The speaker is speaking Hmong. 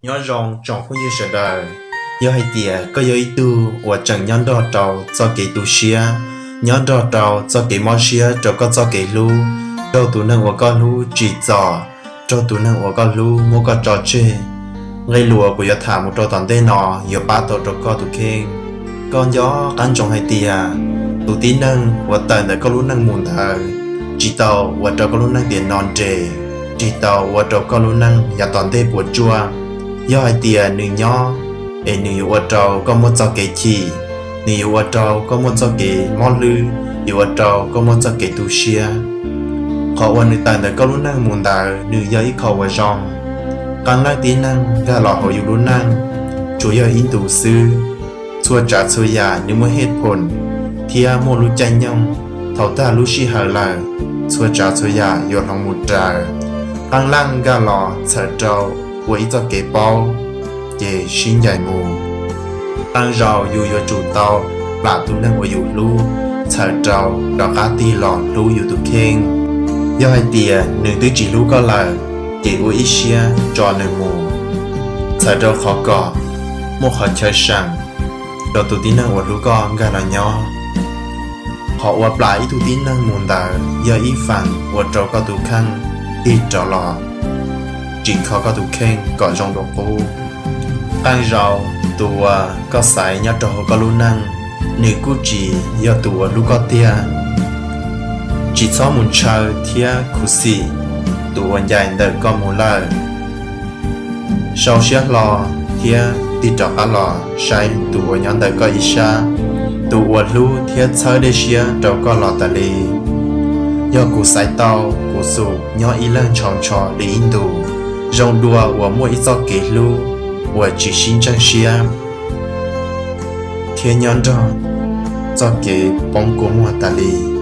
Nyob zoo tsoom phooj ywg sawv daws. Yog hais tias koj yog ib tug uas tseem nyob nrog rau txoj kev tu siab, nyob nrog rau txoj kev mob siab rau koj txoj kev hlub, raug tus neeg uas koj hlub tsim txom, raug tus neeg uas koj hlub muab koj tso tseg, nqe lus kuv yuav tham mus rau tom ntej no yuav pab tau rau koj tus kheej. Koj nco qab ntsoov hais tias tus tib neeg uas tawm ntawm koj lub neej mus ntawd tsis tau ua rau koj lub neej tiam no nres, tsis tau ua rau koj lub neej yav tom ntej puas tsuaj. Yog hais tias nws nyob, es nws yuav ua rau koj muaj txoj kev chim, nws yuav ua rau koj muaj txoj kev mob hlwb, yuav ua rau koj muaj txoj kev tu siab. Qhov uas nws tawm ntawm koj lub neej mus ntawd nws yog ib qho uas zoo. Qee leej tib neeg nkag los hauv yus lub neej tsuas yog ib ntus xwb, txhua tsav txhua yam nws muaj hej phoom thiab muaj lub caij nyoog. Thaum tag lub sij hawm lawm, txhua tsav txhua yam yuav hloov mus raws. Qee leej nkag los txhawm rau ua ib txoj kev paub, ces sib ncaim mus. Qee zaus yus yuav tsum tau plam tus neeg uas yus hlub txhawm rau rov qab tig los hlub yus tus kheej. Yog hais tias nws twb tsis hlub koj lawm, ces ua ib siab tso nws mus, txhawm rau qhov kom muaj qhov chaw seem rau tus tib neeg uas hlub koj nkag los nyob. Qhov uas plam ib tug tib neeg mus ntawd yog ib feem ua rau koj tus kheej tig rov los tsim kho koj tus kheej kom zoo dua qub. Qee zaus tus uas koj xaiv nyob rau hauv koj lub neej, nws kuj tsis yog tus uas hlub koj tiag. Tsis txhob mus ntshaw thiab khuv xim tus uas ncaim ntawm koj mus lawm. Sau siab hlo thiab tig rov qab los saib tus uas nyob ntawm koj ib sab, tus uas hlub thiab txhawb dej siab rau koj los tas li. Yog kuv xaiv tau kuv xum nyob ib leeg ntshaus ntsho li ib ntus, zoo dua uas muaj ib txoj kev hlub uas tsis sib ntseeg siab thiab nyob nrog txoj kev poob kua muag tas li.